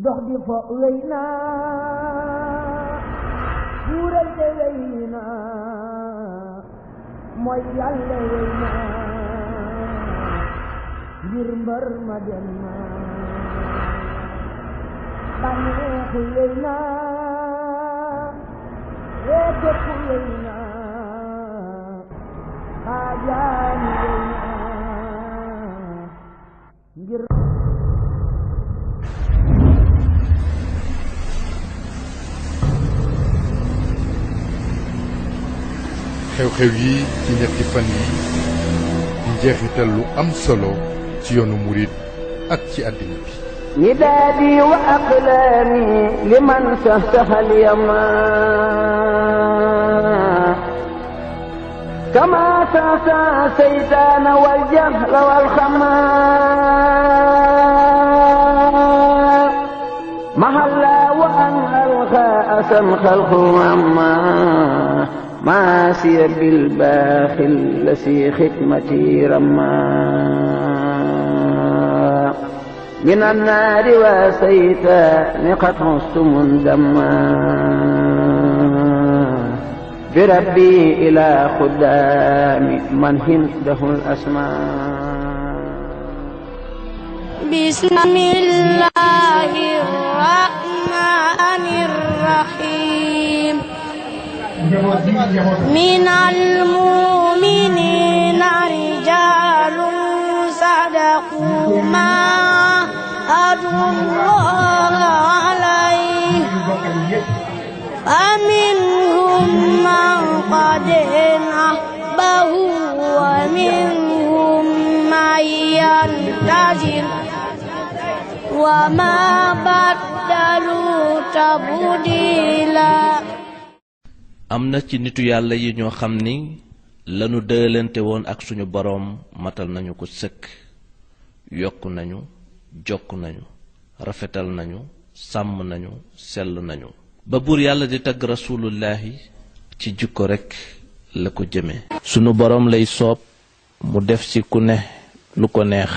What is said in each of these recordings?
dox di fo wéy naa buurante wéy naa mooy yàlla wéy naa ngir mbër ma dem naa bànneexu wéy naa réetépp wéy naa xaajaani wéy naa ngir xew-xew yi ci ñetti fan yi di njeexital lu am solo ci yoonu murid ak ci àddina bi midaadi wa aqlaami liman sahsahal yama kama sahsa seytaana wal jahla wal xama mahalla wa an alqa asan xalqu amma ماسي بالباخل لسي ختمتي رما من النار وسيتان قد عصتم دما بربي إلى خدام من هنده الأسماء بسم الله الرحمن الرحيم من المؤمنين رجال صدقوا ما عاهدوا الله عليه فمنهم من قضى نحبه ومنهم من ينتظر وما بدلوا تبديلا am na ci nitu yàlla yi ñoo xam ni lanu dëlante woon ak suñu boroom matal nañu ko sëkk yokk nañu jokk nañu rafetal nañu sàmm nañu sell nañu ba buur yàlla di tagg rasulullahi ci jikko rekk la ko jëme sunu boroom lay soob mu def ci ku ne lu ko neex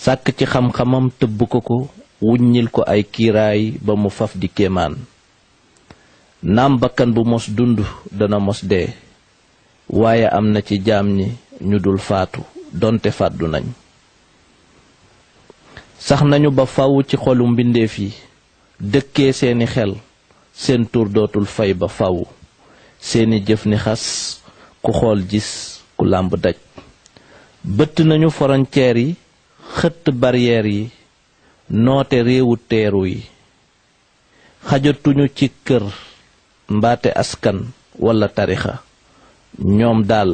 sàkk ci xam-xamam tëbb ko wuññil ko ay kiiraay ba mu faf di kéemaan naam bakkan bu mos dund dana mos dee waaye am na ci jaam ñi ñu dul faatu donte fàddu nañ sax nañu ba faw ci xolu mbindeef yi dëkkee seeni xel seen tur dootul fay ba faw seeni jëf ni xas ku xool gis ku làmb daj bëtt nañu frontière yi xëtt barrière yi noote réewu teeru yi xajatuñu ci kër mbaate askan walla tarixa ñoom daal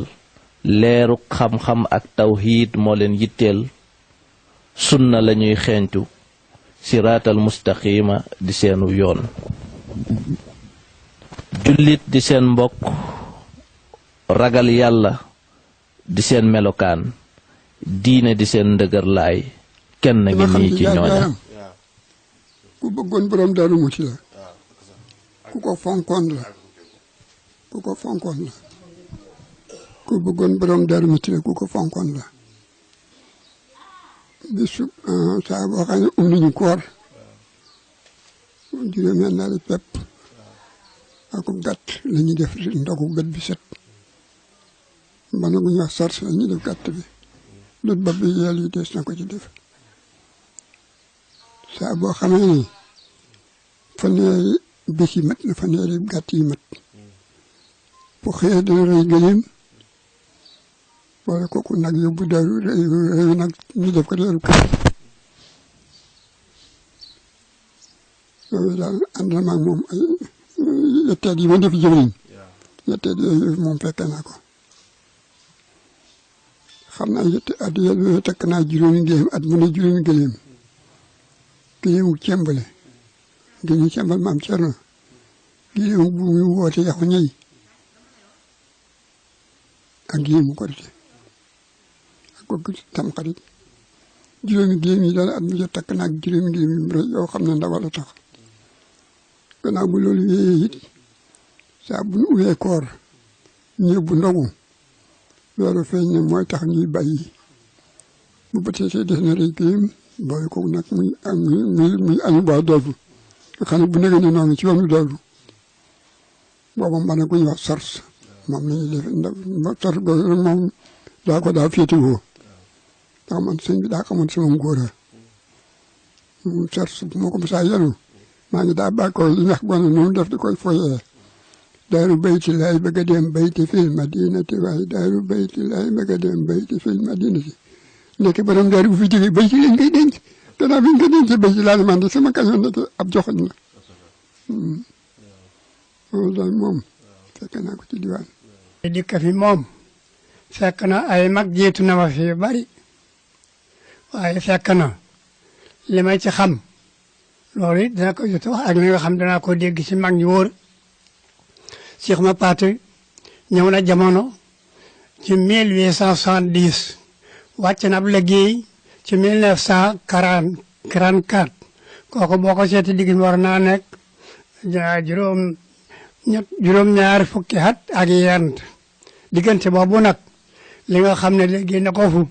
leeru xam-xam ak tawhiid moo leen yitteel sunna lañuy xeeñtu siraatal mustaqima di seenu yoon jullit di seen mbokk ragal yàlla di seen melokaan diine di seen ndëgër laay kenn ngi nii ci ñooña ku bëggoon borom Daaru Muxti la ku ko fonkoon la ku bëggoon borom Daaru Muxti la ku ko fonkoon la bisu saa boo xam ne nañu koor juróom ñaari pepp ak gàtt la ñuy def ndogu bët bi set mbana bu ñuy wax sars la ñuy def gàtt bi lut bopp bi yeel yi des na ko ci def saa boo xamee ni fanweeri bés yi mat na fanweeri gàtt yi mat bu xëyee dana rëy gëléem wala kooku nag yóbbu daru rëy nag ñu def ko deeru kër yooyu daal ànd na maag moom ay yetteet yi ma def jëwriñ yetteet yooyu moom fekk naa ko xam naa yette at yooyu takk naa juróomi gëléem at mu ne juróomi gëléemu cembale gi ñu cembal maam Cerno gëléemu bu muy woote yaxu ñey ak gëléemu korite ak kooku tam xarit juróomi gëléem yi daal at mu jot takk naa juróomi gëléem yu rëy yoo xam ne ndawal a tax gannaaw bu loolu wéyee it saa bu nu uwee koor ñëw bu ndogu loolu feeñ ne mooy tax ñuy bàyyi bu bëtee see des na rëy gëléem boole ko nag muy añu baa doofu nga xam ne bu nekkee ne noonu ci yoonu doofu booba mën na ku ñuy wax sars moom la ñuy def ndax sars boobu nag moom daa féetewoo ndax man sëñ bi daa xamoon sama góor sars bu ma ko mosaa yenu maa ngi daa bàkkoo li ñax gone noonu def di koy foyee daaru bayti laay bëgg a dem bayti fil madinati waaye daaru bayti laay bëgg a dem bayti fil madinati nekk borom daaru bu fi jógee bayti lañ koy denc gannaaw bi ñu ko dencee bayti laa ne man de sama kañoon nekk ab joxoñ la loolu daal moom fekk naa ko ci diwaan dikk fi moom fekk na ay mag jiitu na ma fi bari waaye fekk na li ma ci xam loolu it dina ko jot wax ak li nga xam danaa ko dégg ci mag ñi wóor Cheikh ma Paate ñëw na jamono ci 1870 wàcc na ab liggéey ci 1944 kooku boo ko seeti digg mi war naa nekk juróom-ñaari fukki at ak yent diggante boobu nag li nga xam ne liggéey na ko fu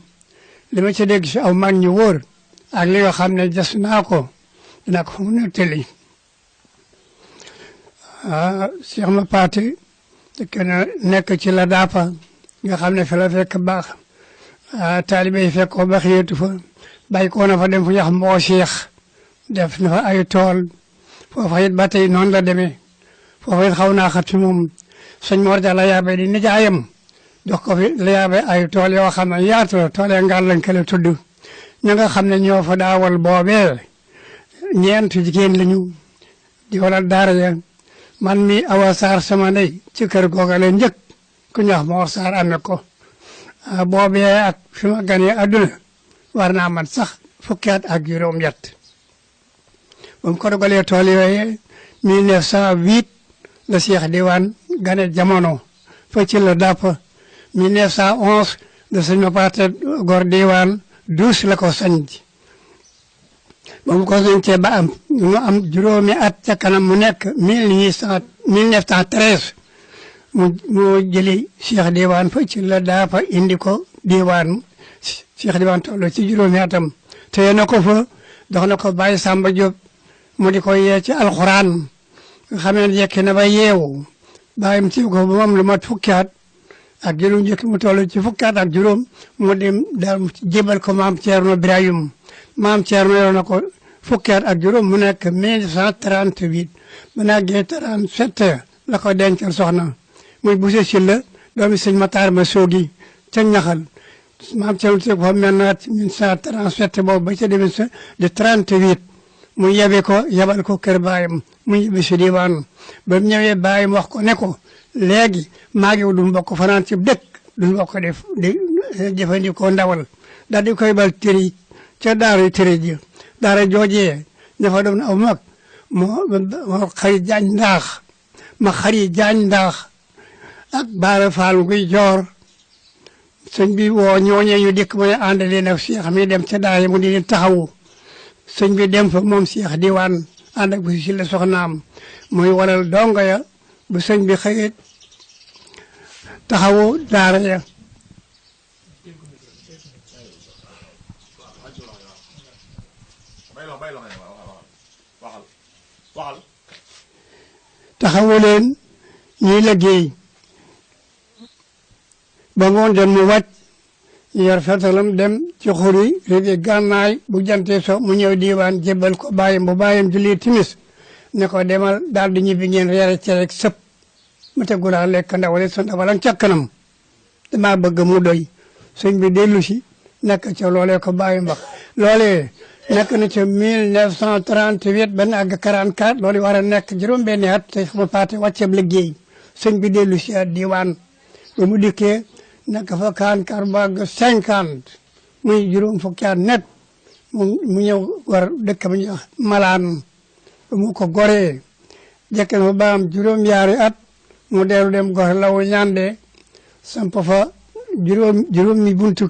li ma ci dégg si aw mag ñi wóor ak li nga xam ne des naa ko dina ko mu nettali Cheikh ma Paate nekk ci la daapa nga xam ne fi la fekk baax taalibe yi fekk ko ba xiyatu fa bàyyi ko na fa dem fu ñuy wax mboo Cheikh def na fa ay tool foofa it ba tey noonu la demee foofa it xaw naa xat fi moom sëñ Mor Dia la yaabe di nijaayam jox ko fi la yaabe ay tool yoo xam ne yaatu la tool ya ngal lañ ko la tudd ña nga xam ne ñoo fa daawal boobee ñeent jigéen lañu di walal daara ya man mi Awa Sarr sama ndey ci kër googa leen njëkk ku ñu wax Mor Sarr amee ko boobee ak fi ma ganee adduna war naa man sax fukki at ak juróom-ñett ba mu ko dogalee tool yooyu 1908 la Cheikh Diwane gane jamono fa ci la dàpp 1911 la sëñ ma Paate Gor Diwane 12 la ko sañc ba mu ko sañcee ba mu am juróomi at ca kanam mu nekk 1913 mu jëli Cheikh Diwane fa ci la dàpp indi ko Diwane Cheikh Diwane toll ci juróomi atam téye na ko fa dox na ko Baye Samba Diop mu di ko yee ci alxuraan nga xam ne yekki na ba yeewu bàyyim ci ko ba moom lu mat fukki at ak juróom njëkk mu toll ci fukki at ak juróom mu dem daal jébal ko maam Thierno Birahim maam Thierno yor na ko fukki at ak juróom mu nekk 1938 ba naggee 37 la ko dencal soxna muy Bousse Sylla doomi sëñ Matar ma soogi ca ñaxal maam Thierno teg fa mel na 1937 boobu ba ca demee sa de 38 mu yebal ko kër baayam mu yebbi si Diwane ba mu ñëwee baayam wax ko ne ko léegi maa ngi duñ bokk fanaan ci dëkk duñ bokk def di jëfandikoo ndawal daal di koy bal tëri ca daara tëri ji daara joojee ña fa doon aw mag moo xari jaañ ndaax ma xari jaañ ndaax ak baara faal guy joor sëñ bi woo ñooñee ñu dikk mu ne ànd leen ak Cheikh mi dem ca daara mu di leen taxawu sëñ bi dem fa moom Cheikh Diwane ànd ak bu si la soxnaam muy walal dongo ya bu sëñ bi xëyit taxawu daara ya taxawu leen ñuy liggéey ba ngoon dem mu wàcc yor fetalam dem ci xuri régi gànnaay bu jantee so mu ñëw Diwane jébbal ko bàyyam bu bàyyam julli timis ne ko demal daal di ñibbi ngeen reere cere ak sëpp mu tegu laa lekk ndawale sa ndawalan ca kanam damaa bëgg mu doy sëñ bi dellu si nekk ca loolee ko bàyyi mbax loolee nekk na ca 1938 benn àgg 44 loolu war a nekk juróom-benni at te ma paate wàcceeb liggéey sëñ bi dellu si at Diwane ba mu dikkee nekk fa 44 ba àgg 50 muy juróom fukki at net mu ñëw war dëkk bi ñuy wax Malaan ba mu ko goree jekk na fa ba am juróom-yaari at mu dellu dem gore lawu ñande samp fa juróomi buntu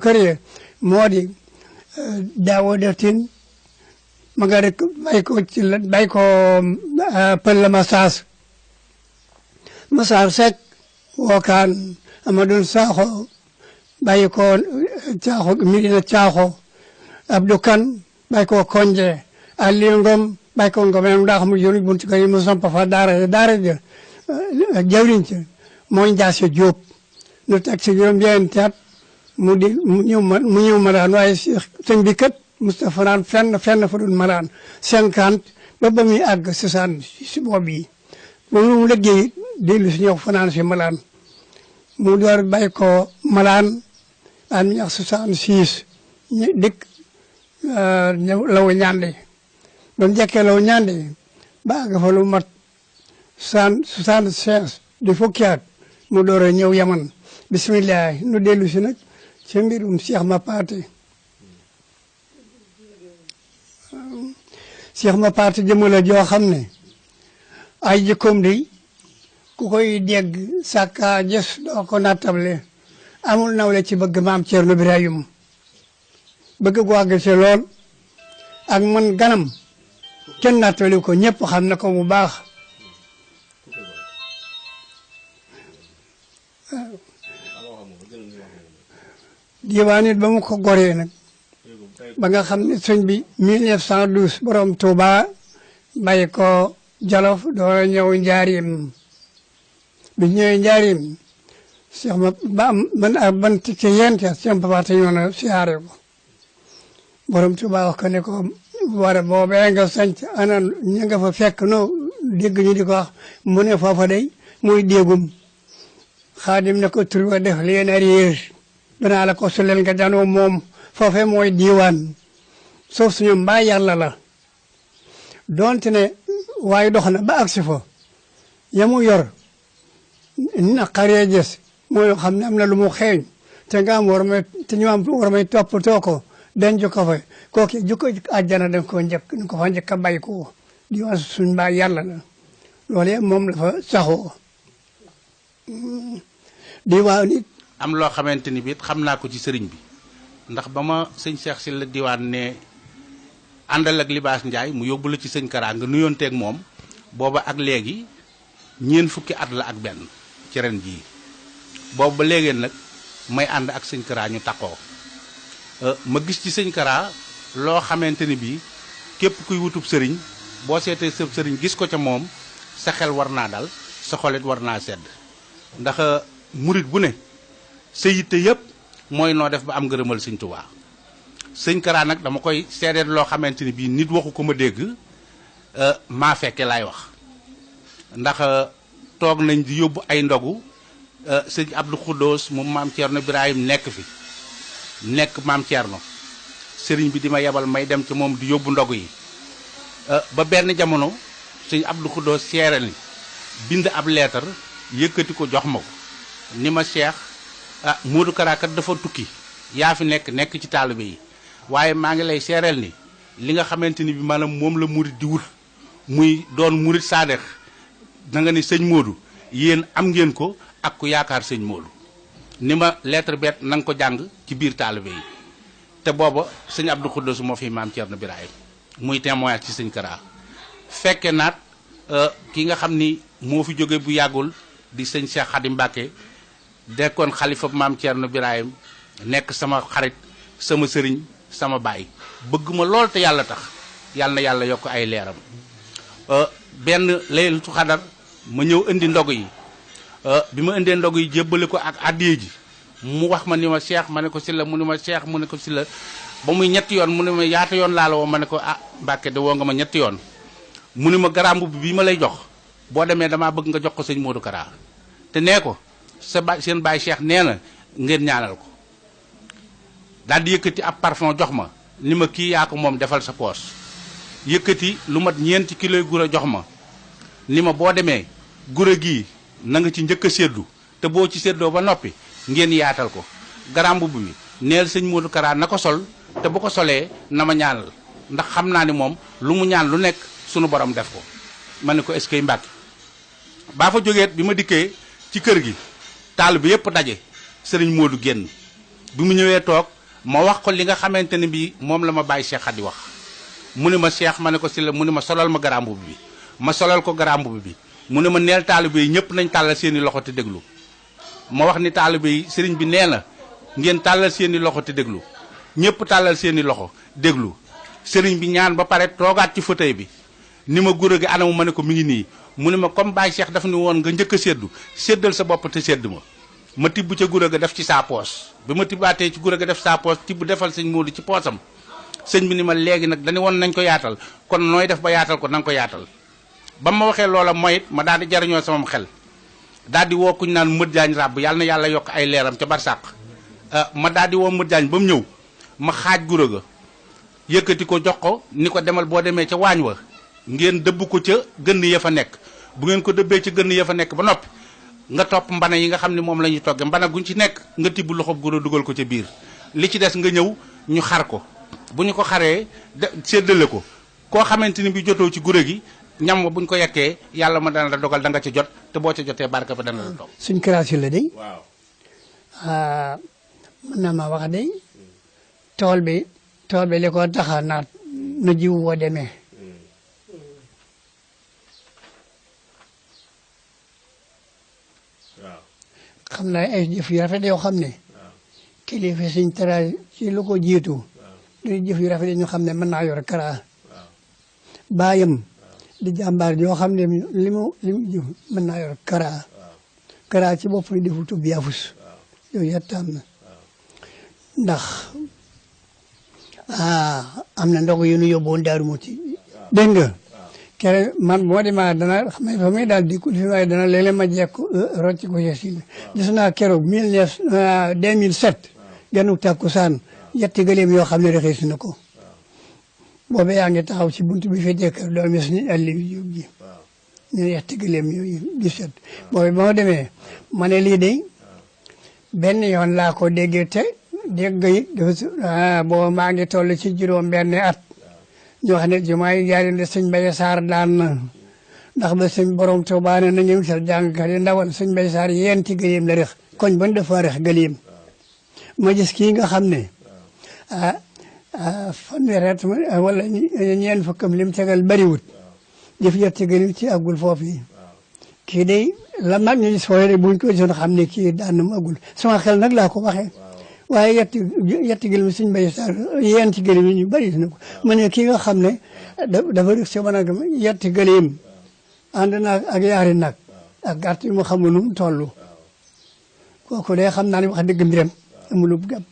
kër ye moo di daawoo def tin ma nga rek bay ko pël la Masaar Seck wookaan Amadou Sakho bàyyi ko Caaxo Medina Caaxo Abdou Kane bàyyi ko Konje Aliou Ngom bàyyi ko Ngom ndax mu jëriñ buntu kër yi mu samp fa daara ja jawriñ ci mooy Ndiasse Diop nu teg ci juróom-ñeenti at mu ñëw Malaan waaye sëñ bi kat Moustapha fanaan fenn fa dul Malaan 50 ba muy àgg 60 si boobu yi ba mu liggéey dellu si ñëw fanaan si Malaan mu door bàyyi ko Malaan en 1966 ñu dikk Law Ñande ba mu jekkee Law Ñande ba àgg fa lu mat 76 di fukki at mu door a ñëw Yaman bisimilah nu dellu si nag ci mbirum Cheikh Mapaté Cheikh Mapaté jëmm la joo xam ne ay jikkoom di ku koy dégg sàkka gis doo ko nattable amul nawle ci bëgg maam Thierno Birahim bëgg gu àgg ci lool ak man ganam kenn nattale ko ñëpp xam na ko bu baax diwaan it ba mu ko goree nag ba nga xam ne sëñ bi 1912 borom Touba bàyyi ko Jolof doora ñëw Njaarim bi ñëwee Njaarim Cheikh ma ba am man ak ban ci yéen ca Cheikh Mapaté ñoo na siyaare ko borom Touba wax ko ne ko war a boobee nga sanc ana ña nga fa fekk no dégg ñu di ko wax mu ne foofa day muy déggum Xaadim ne ko tur wa def leen a réer danaa la ko suleel nga janoo moom foofee mooy diiwaan suuf suñu mbaa yàlla la donte ne waaye dox na ba agsi fa yamu yor naqaree gis mooy xam ne am na lu mu xeeñ te nga am war may te ñu am war may toppatoo ko denc ko fa kooki jukko àjjana dañ ko njëkk ko fa njëkk a bay ko diiwaan suñu mbaa yàlla la loolu moom la fa saxoo diwaan it am loo xamante ni biit xam naa ko ci sëriñ bi ndax ba ma sëñ Cheikh si la diwaan ne àndal ak Libaas Njaay mu yóbbu la ci sëñ Kara nga nuyoonteeg moom booba ak léegi ñeent fukki at la ak benn ci ren jii boobu ba léegi nag may ànd ak sëñ Kara ñu takkoo ma gis ci sëñ Kara loo xamante ni bii képp kuy wutub sëriñ boo seetee sëb sëriñ gis ko ca moom sa xel war naa dal sa xolit war naa sedd ndax murit bu ne sa yitte yëpp mooy noo def ba am ngërëmal sëñ Tuubaa sëñ Kara nag dama koy seedeet loo xamante ni bii nit waxu ko ma dégg maa fekke laay wax ndax toog nañ di yóbbu ay ndogu sëñ Abdou Khoudous moom maam Thierno Birahim nekk fi nekk maam Thierno sëriñ bi di ma yebal may dem ci moom di yóbbu ndogu yi ba benn jamono sëñ Abdou Khoudous seere ni bind ab leetar yëkkati ko jox ma ko ni ma Cheikh Modou Kara kat dafa tukki yaa fi nekk ci taalibe yi waaye maa ngi lay seereel ni li nga xamante ni bi maanaam moom la murit di wut muy doon murit saadex da nga ni sëñ Modou yéen am ngeen ko ak ku yaakaar sëñ Modou ni ma lettre bet na nga ko jàng ci biir taalibe yi te booba sëñ Abdou Khoudous moo fi maam Thierno Birahim muy témoignage ci sëñ Kara fekke naat ki nga xam ni moo fi jóge bu yàggul di sëñ Cheikh Khadim Mbacké dekkoon xalifa maam Thierno Birahim nekk sama xarit sama sëriñ sama baay bëgg ma lool te yàlla tax yàlla na yàlla yokk ay leeram benn Laylatul Qadr ma ñëw indi ndog yi bi ma indee ndog yi jébbale ko ak addiye ji mu wax ma ni ma Cheikh ma ne ko si la mu ne ma Cheikh mu ne ko si la ba muy ñetti yoon mu ne ma yaata yoon laa la woo ma ne ko ah Mbàkke de woo nga ma ñetti yoon mu ne ma garambu bi ma lay jox boo demee damaa bëgg nga jox ko sëñ Modou Kara te nee ko sa ba seen baay Cheikh nee na ngeen ñaanal ko daal di yëkkati ab parfum jox ma ni ma kii yaa ko moom defal sa poos yëkkati lu mat ñeenti kiloy gura jox ma ni ma boo demee gura gii na nga ci njëkk a séddu te boo ci séddoo ba noppi ngeen yaatal ko garambu bi neel sëñ Modou Kara na ko sol te bu ko solee na ma ñaanal ndax xam naa ni moom lu mu ñaan lu nekk sunu borom def ko ma ne ko est-ce que Mbàkke baa fa jógeet bi ma dikkee ci kër gi taal bi yëpp daje sëriñ Modou génn bi mu ñëwee toog ma wax ko li nga xamante ne bii moom la ma bàyyi Cheikh Khady wax mu ne ma Cheikh ma ne ko si la mu ne ma solal ma garambu bi ma solal ko garambu bi mu ne ma neel taalibe yi ñëpp nañ tàllal seeni loxo te déglu ma wax ni taalibe yi sëriñ bi nee na ngeen tàllal seeni loxo te déglu ñëpp tàllal seeni loxo déglu sëriñ bi ñaan ba pare toogaat ci fauteuil bi ni ma guro gi anamu ma ne ko mi ngi nii mu ne ma comme Baye Cheikh daf ni woon nga njëkk a séddu séddal sa bopp te sédd ma tibb ca guro ga def ci saa poos bi ma tibbaatee ci guro ga def saa poos tibb defal sëñ Moodu ci poosam sëñ bi ni ma léegi nag dañu woon nañ ko yaatal kon nooy def ba yaatal ko na nga ko yaatal ba ma waxee loola mooy it ma daal di jariñoo sama xel daal di woo kuñ naan mët jaañ ràbb yàlla na yàlla yokk ay leeram ca barsàq ma daal di woo mët jaañ ba mu ñëw ma xaaj guro ga yëkkati ko jox ko ni ko demal boo demee ca waañ wa ngeen dëbb ko ca gënn ya fa nekk bu ngeen ko dëbbee ca gënn ya fa nekk ba noppi nga topp mbana yi nga xam ne moom la ñuy togge mbana guñ ci nekk nga tibb loxob guro dugal ko ca biir li ci des nga ñëw ñu xar ko bu ñu ko xaree séddale ko koo xamante ni bi jotoo ci guro gi ñam wa buñ ko yekkee yàlla ma dana la dogal da nga ca jot te boo ca jotee barka fa dana la toog. suñ création la day. waaw. mën na ma wax day tool bi li ko taxa naat na jiw woo demee. xam naa ay jëf yu rafet yoo xam ne. kilifa suñ tara ci lu ko jiitu. luy jëf yu rafet ñu xam ne mën naa yor kara. baayam di jàmbaar yoo xam ne li mu jëf mën naa yor kara ci bopp defu tub yaafus yooyu yettam na ndax am na ndog yu nu yóbboon Daaru Muti dégg nga kere man moo demee dana xam ne fa muy daal di kul fi waaye dana léeg-léeg ma jekk rocc ko si gis naa keroog 2007 gennu takkusaan yetti gëléem yoo xam ne rexee si na ko boobu yaa ngi taxaw ci buntu bi fi jëkkër doomi suñu àll bi jóg ji ñu yetti gëléem yooyu 17 boobu ba ma demee ma ne lii de benn yoon laa ko déggee te dégg yi dafa boobu maa ngi toll ci juróom benn at ñu wax ne jumaa yi jaari de sëñ Mbaye Sarr daan na ndax ba sëñ borom Tuubaa ne na ngeen sal jàngkat yi ndawal sëñ Mbaye Sarr yéenti gëléem la rex koñ ban dafa rex gëléem ma gis kii nga xam ne fanweeri at wala ñeent fukkam lim tegal bariwut jëf yetti gëléem ci àggul foofu yi kii de la mag ñu gis foofu buñ ko gisoon xam ne kii daan na mu àggul sama xel nag laa ko waxee waaye yetti gëléem suñ Mbaye Sarr yéenti gëléem yi ñu bari na ko ma ne kii nga xam ne dafa rek si man ak yetti gëléem ànd na ak yaari nag ak gàtt yu mu xamul nu mu toll kooku de xam naa ne wax dëgg mbiram amulub gàpp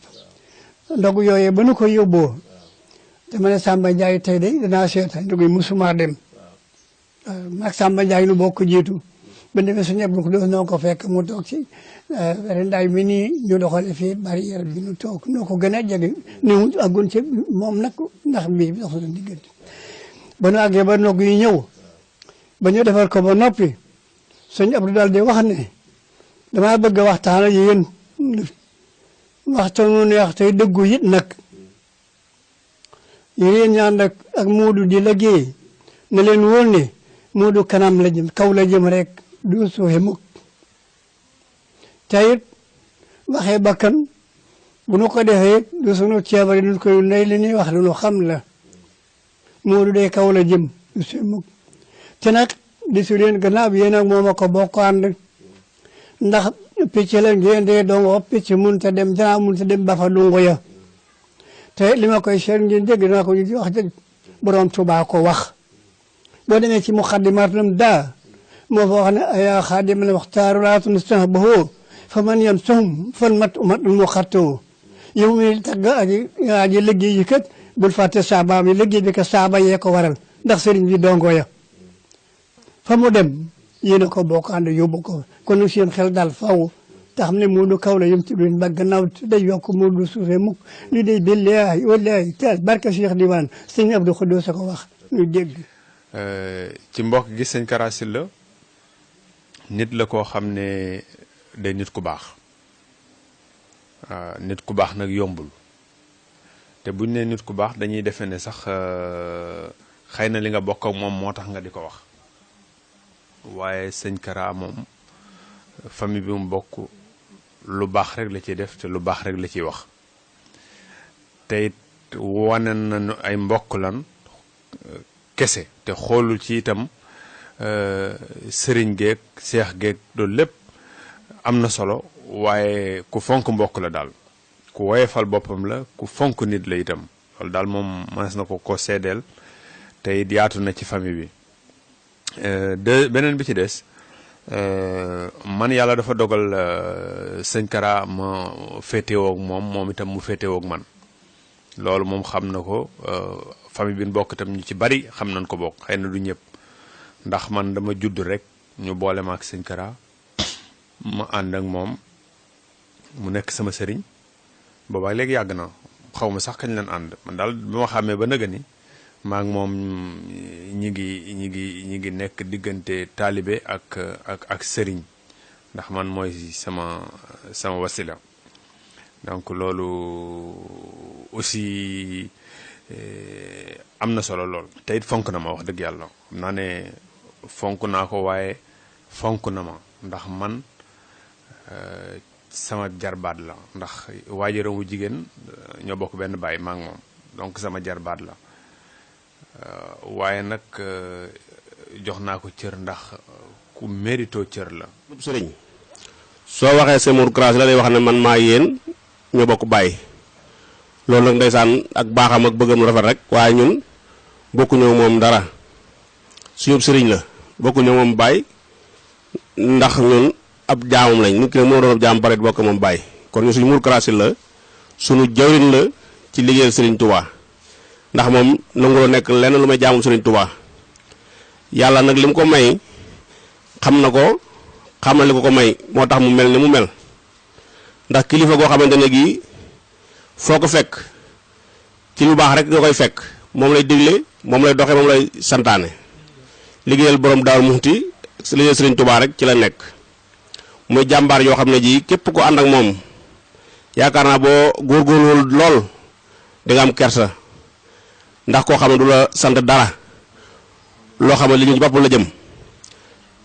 ndogu yooyee ba nu ko yóbboo dama ne Samba Ndiaye tey de danaa seetaan ndogu yi musuma dem mag Samba Ndiaye nu bokk jiitu ba demee su ñëpp ko doon noo ko fekk mu toog ci rendaay mi nii ñu doxale fii barrière bi nu toog noo ko gën a jege ni mu àggoon ci moom nag ndax bii dox na diggante ba nu àggee ba ndogu yi ñëw ba ñu defar ko ba noppi sëñ Abdou daal di wax ne damaa bëgg a waxtaan ak yéen waxtaan mu neex tey dëggu it nag yéen ñaan ak Moodu di liggéey na leen wóor ne Moodu kanam la jëm kaw la jëm rek du suufe mukk te it waxee bakkan bu nu ko defee du sunu ceebari du koy ndey li ñuy wax lu nu xam la Moodu de kaw la jëm du suufe mukk te nag di su leen gannaaw bi yéen ak moom a ko bokk ànd ndax picc la ngeen dee dongo picc mënut a dem danaa mënut a dem ba fa dungo ya te li ma koy seet ngeen dégg naa ko ñu wax dëgg borom Tuubaa ko wax boo demee ci muqaddimatum daa moo fa wax ne ayaa xaadimal muxtaaru laa tunstaxbahu fa man yam sohum fan mat mu xattoo yow mi tagg aji liggéey yi kat bul fàtte saaba mi liggéey bi ka saaba yee ko waral ndax sëriñ bi dongo ya fa mu dem yéen a ko bokk ànd yóbbu ko kon nag seen xel daal faw te xam ne Moodu kaw la yëm ci duñ ba gannaaw day yokk Moodu suufee mukk li day billahi wallahi taal barka Cheikh Diwane sëñ Abdou Khoudous ko wax ñu dégg ci mbokk gi sëñ Kara Sylla nit la koo xam ne day nit ku baax nit ku baax nag yombul te buñ ne nit ku baax dañuy defe ne sax xëy na li nga bokk ak moom moo tax nga di ko wax waaye sëñ Kara moom famille bi mu bokk lu baax rek la ciy def te lu baax rek la ciy wax te it wane nañu ay mbokk lan kese te xoolul ci itam sëriñ geeg seex geeg loolu lépp am na solo waaye ku fonk mbokk la daal ku woyefal boppam la ku fonk nit la itam loolu daal moom mënees na ko seedeel te it yaatu na ci famille bi beneen bi ci des man yàlla dafa dogal sëñ Kara ma féetewoo ak moom itam mu féetewoo ak man loolu moom xam na ko famille bi ñu bokk itam ñu ci bari xam nañ ko bokk xëy na du ñëpp ndax man dama judd rek ñu boole ma ak sëñ Kara ma ànd ak moom mu nekk sama sëriñ boobaa léegi yàgg na xaw ma sax kañ leen ànd man daal bi ma xàmmee ba nëga ni maa ngi moom ñi ngi nekk diggante taalibe ak sëriñ ndax man mooy sama wasila donc loolu aussi am na solo lool te it fonk na ma wax dëgg yàlla xam naa ne fonk naa ko waaye fonk na ma ndax man sama jarbaat la ndax waajuram wu jigéen ñoo bokk benn baay maa ngi moom donc sama jarbaat la waaye nag jox naa ko cër ndax ku mérito cër la. sëriñ soo waxee Sëñ Modou Kara Sylla lay wax ne man maa yéen ñoo bokk bàyyi loolu nag ndeysaan ak baaxam ak bëggam rafet rek waaye ñun bokkuñoo moom dara suñu sëriñ la bokkuñoo moom bàyyi ndax ñun ab jaamam lañ nit ki moo doon ab jaam pare bokk moom bàyyi kon ñu Sëñ Modou Kara Sylla la suñu jawriñ la ci liggéeyal Sëriñ Touba ndax moom nanguloo nekk lenn lu may jaamum Sëriñ Touba yàlla nag li mu ko may xam na ko xam na li ko may moo tax mu mel ni mu mel ndax kilifa goo xamante ne gii foo ko fekk ci lu baax rek nga koy fekk moom lay digle moom lay doxe moom lay santaane liggéeyal borom Daaru Muxti liggéeyal Sëriñ Touba rek ci la nekk muy jàmbaar yoo xam ne ji képp ko ànd ak moom yaakaar naa boo góorgóorlu lool di nga am kersa ndax koo xam ne du la sant dara loo xam ne li ñu ci bopp la jëm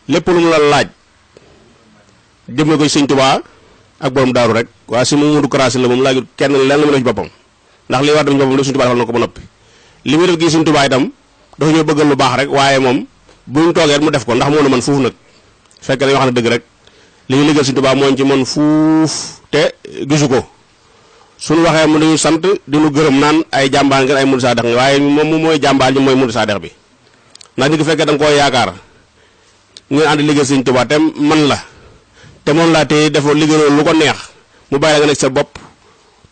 lépp lu mu la laaj jëm ko ci Sëñ Touba ak borom daaru rek waaye Sëñ Modou Kara Sylla moom laajut kenn lenn mu def ci boppam ndax li war def ci boppam lépp Sëñ Touba defal na ko ba noppi li muy def gi Sëñ Touba itam dafa ñoo bëggal lu baax rek waaye moom bu ñu toogee mu def ko ndax moo na man fuuf nag fekk dañoo xam ne dëgg rek li ñu liggéeyal Sëñ Touba moo ci man fuuf te gisu ko suñu waxee mu dañu sant diñu gërëm naan ay jàmbaar ngeen ay murid sadex nga waaye moom mooy jàmbaar ji mooy murid sadex bi ndax nit ki fekkee da nga koo yaakaar ngeen ànd liggéey Sëñ Touba te man la te moom laa tey defoo liggéeyoo lu ko neex mu bàyyi la nga nekk sa bopp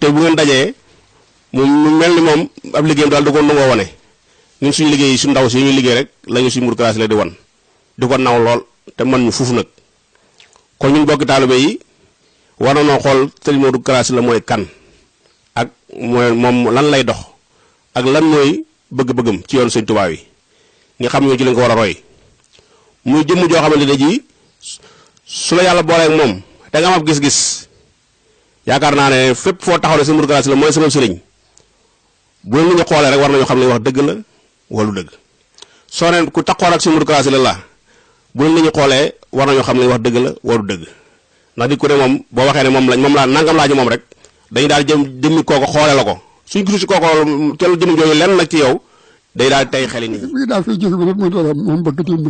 te bu ngeen dajee mu mel ni moom ab liggéeyam daal du ko nangoo wane ñun suñu liggéey su ndaw si ñuy liggéey rek la ñu Sëñ Modou Kara Sylla di wan di ko naw lool te man ñu fuuf nag kon ñun bokki taalibe yi war nañoo xool Sëñ Modou Kara Sylla mooy kan ak mooy moom lan lay dox ak lan mooy bëgg-bëggam ci yoonu Sëñ Touba yi nga xam ñoo ci lañ ko war a roy muy jëmm joo xamante ne ji su la yàlla booleeg moom te nga am ab gis-gis yaakaar naa ne fépp foo taxaw ne Sëñ Modou Kara Sylla mooy sama sëriñ bu leen nit ñi xoolee rek war nañoo xam ne wax dëgg la wala dëgg soo ne ku taxoon ak Sëñ Modou Kara Sylla la bu leen nit ñi xoolee war nañoo xam ne wax dëgg la wala dëgg ndax di ko ne moom boo waxee ne moom laa nangam laa ji moom rek dañu daal jëmmi kooko xoole la ko suñ gisu si kooko tel jëmm jooju lenn nag ci yow day daal tey xeli nit ñi daal fiy jóge bi nag mu doon moom bëgg démb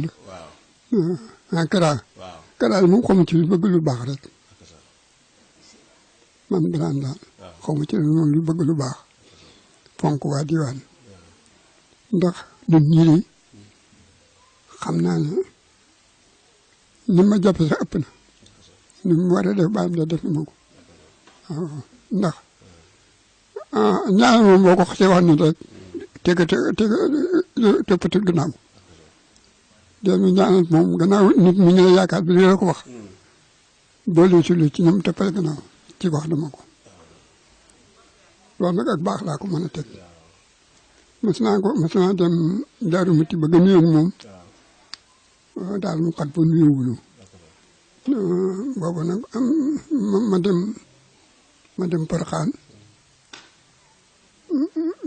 la Kara moom xamu ci bëgg lu baax rek man danaan daal xamu ci moom lu bëgg lu baax fonk waa diwaan ndax ñun ñii de xam naa ne ni ma jàppe sax ëpp na ni mu war a def baam da def na ma ko waaw ndax ñaar moom boo ko xasee wax ni rek tëppatal gannaaw déedéet ñaanal moom gannaaw nit ñi ngi la yaakaar bi la ko wax boole si lu ci ñoom tëppal gannaaw ci wax dama ko loolu nag ak baax laa ko mën a teg mas naa dem Daaru Muti ba gën a moom daal mu xat ba nuyuwulu boobu nag ma dem Porokhane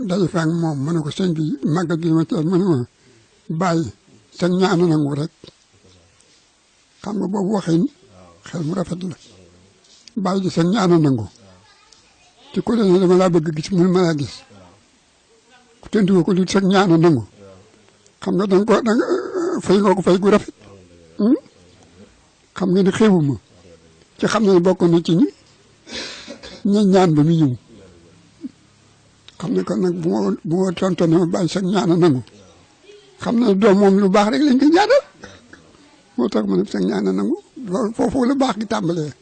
daje fa ak moom ma ne ko sëñ bi màggal gi ma teel ma ne ma bàyyi sa ñaana nangu rek xam nga boobu waxin xel mu rafet la bàyyi ji sa ñaana nangu ci ku ne dama laa bëgg gis mu ma laa gis ku tëndiwoo ko lu sa ñaana nangu xam nga danga fay nga ko fay gu rafet xam nga ne xewuma ci xam ne bokk na ci ñi ñu ñaan ba mu ñëw xam ne kon nag bu ma tonto ne ma bàyyi sax ñaan a nangu xam ne doom moom lu baax rek lañ ko ñaanal moo tax ma ne sax ñaan a nangu loolu foofu la baax gi tàmbalee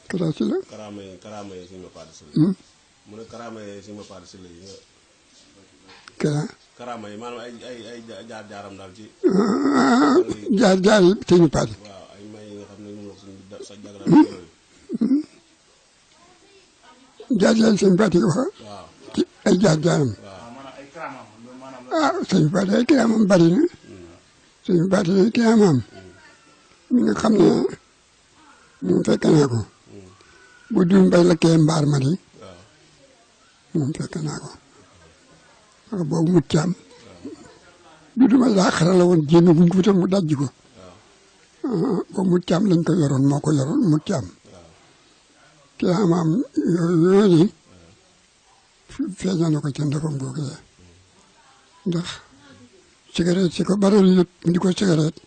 kara si la karaama yi suñu ma paati si la mu ne karaama yi suñu ma paati si la yi nga karaama yi maanaam ay jaar-jaaram daal ci jaar yi suñu paati waaw ay may yi nga xam ne moom la suñu sa jaglal jaar suñu paati wax ci ay jaar-jaaram suñu paati ay kiraamam bari na suñu paati ay kiraamam mi nga xam ne moom fekk naa ko bu dul mbay la kee mbaar ma di moom fekk naa ko wax boobu mu caam du duma laa xarala woon jéem buñ ko wutal mu dajji ko boobu mu caam lañ ko yoroon moo ko yoroon mu caam kii amaam yooyu feeñal na ko ca ndefam googu ndax cigarette si ko baral yëpp di ko cigarette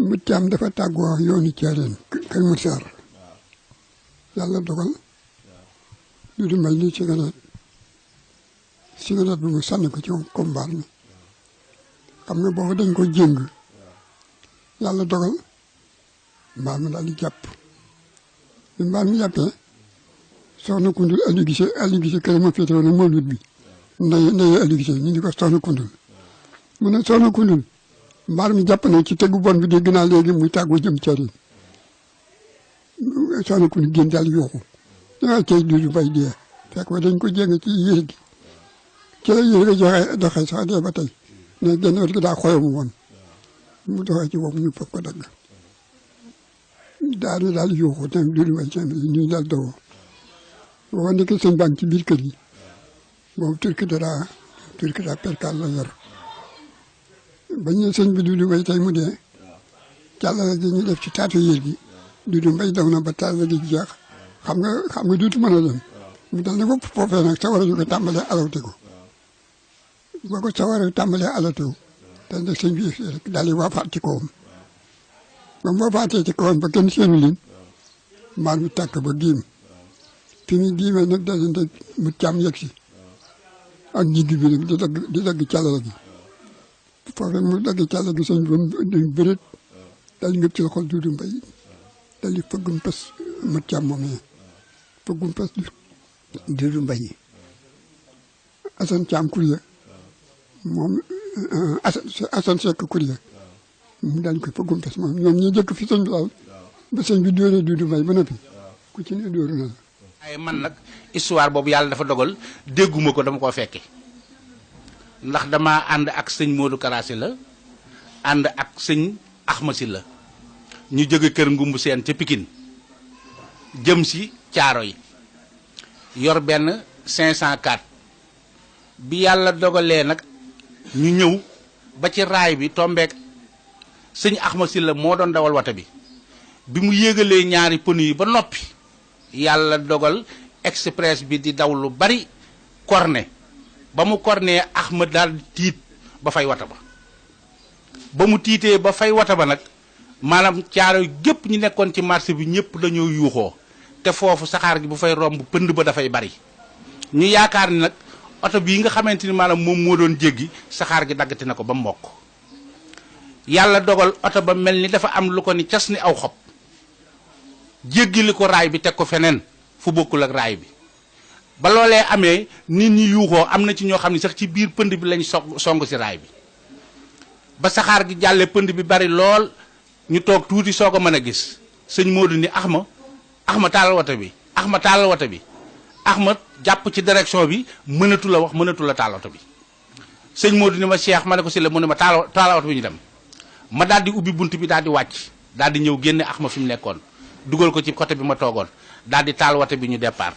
mu caam dafa tàggoo yoonu caareen kër mu saar yàlla dogal du di may ni cigarette bi mu sànni ko ci comme mbaar mi xam nga boobu dañ ko jéng yàlla dogal mbaar mi daal di jàpp bi mbaar mi jàppee soxna kundul Aliou Gissé kër ma féete woon Mawlud bi ndeye Aliou Gissé ñu di ko soxna kundul mu ne soxna kundul mbaar mi jàpp na ci tegu bon bi dégg naa léegi muy tàggoo jëm caareen soxna kundul génn daal yooxu waaw cay dudu bay dee fekk ba dañ ko jéng ci yére gi ci la yére gi doxee sax dee ba tey ne genn wet gi daa xoyomu woon mu doxee ci boobu ñu fëpp ko dagg daal yooxu tam dudu bay cam ñu daal dawoo booba nekk sëñ baa ngi ci biir kër gi boobu turki daa perkal la yor bañ ne sëñ bi dudu bay tey mu dee càllala gi ñu def ci taatu yér gi dudu bay daw na ba càllala gi jeex xam nga duutu mën a dem mu dal ne ko foofee nag sawara ñu ko tàmbalee alawte ko boo ko sawara tàmbalee alawte ko te nag sëñ bi rek daal di waafaat ci kawam ba mu waafaatee ci kawam ba kenn seenu leen mbaar mi tàkk ba giim fi mu giimee nag dalante mu càmm yegg si ak jiggi bi nag di dagg càllala gi foofee mu dagg càllala gi sëñ bi bëreet daal di ngëp ci loxol duudu mbay daal di fëggum pes mu càmm moomee fëggum pes duudu mbay Assane Thiam Kourié moom Assane Seck Kourié mu daañu koy fëggum pes moom ñoom ñi jëkk fi sëñ bi daal ba sëñ bi dóoree duudu mbay ba noppi ku ci ne dóoru na la ay man nag histoire boobu yàlla dafa dogal dégguma ko dama koo fekke ndax dama ànd ak sëñ Modou Kara Sylla ànd ak sëñ Axma Sylla ñu jóge kër ngumbu seen ca Pikine jëm si caaro yi yor benn 504 bi yàlla dogalee nag ñu ñëw ba ci raay bi tombeek sëñ Axma Sylla moo doon dawal wata bi mu yéegalee ñaari pneu yi ba noppi yàlla dogal express bi di daw lu bari corné ba mu corné Axma daal tiit ba fay wata ba mu tiitee ba fay wata ba nag maanaam caaro gépp ñu nekkoon ci marché bi ñëpp dañoo yuuxoo te foofu saxaar gi bu fay romb pënd ba dafay bari ñu yaakaar ni nag oto bii nga xamante ni maanaam moom moo doon jéggi saxaar gi daggati na ko ba mokk yàlla dogal oto ba mel ni dafa am lu ko ni cas ni aw xob jéggi li ko raay bi teg ko feneen fu bokkul ak raay bi ba loolee amee nit ñi yuuxoo am na ci ñoo xam ne sax ci biir pënd bi lañ song si raay bi ba saxaar gi jàllee pënd bi bari lool ñu toog tuuti soog a mën a gis sëñ Modou ni Axma taalal wata bi Axma jàpp ci direction bi mënatu la wax mënatu la taal oto bi sëñ Modou ni ma Cheikh ma ne ko si la mu ne ma taal oto bi ñu dem ma daal di ubbi bunt bi daal di wàcc daal di ñëw génne Axma fi mu nekkoon dugal ko ci côté bi ma toogoon daal di taal wata bi ñu départ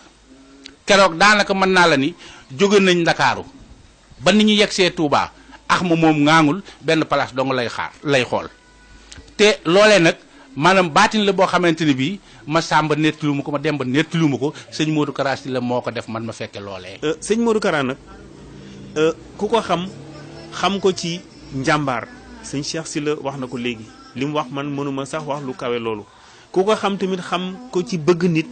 keroog daanaka mën naa la ni jóge nañ Ndakaaru ba ni ñu yegsee Touba Axma moom ŋaangul benn place dong lay xool te loolee nag maanaam baatin la boo xamante ni bii ma Samba nettaliwu ma ko ma Demba nettaliwu ma ko sëñ Modou Kara Sylla moo ko def man ma fekke loolee. sëñ Modou Kara nag ku ko xam ko ci njàmbaar sëñ Cheikh Sylla wax na ko léegi li mu wax man mënuma sax wax lu kawe loolu ku ko xam tamit xam ko ci bëgg nit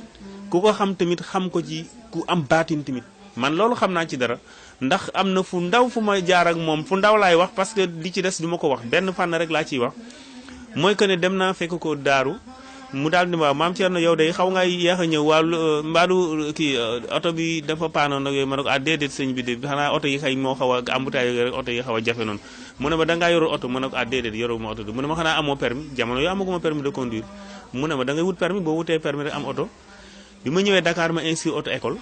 ku ko xam tamit xam ko ci ku am baatin tamit man loolu xam naa ci dara ndax am na fu ndaw fu ma jaar ak moom fu ndaw laay wax parce que li ci des du ma ko wax benn fànn rek laa ciy wax mooy que ne dem naa fekk ko daaru mu daal di waaw maam Thierno yow day xaw nga yéex a ñëw wàllu mbaadu kii oto bi dafa paanoon nag yooyu ma ne ko déedéet sëñ bi de xanaa oto yi xëy moo xaw a embouteillage rek oto yi xaw a jafe noonu mu ne ma dangaa yorul oto mu ne ko déedéet yoruma oto mu ne ma xanaa amoo permis jamono yoo amaguma permis de conduire mu ne ma da ngay wut permis boo wutee permis rek am oto bi ma ñëwee Dakar ma inscrit auto école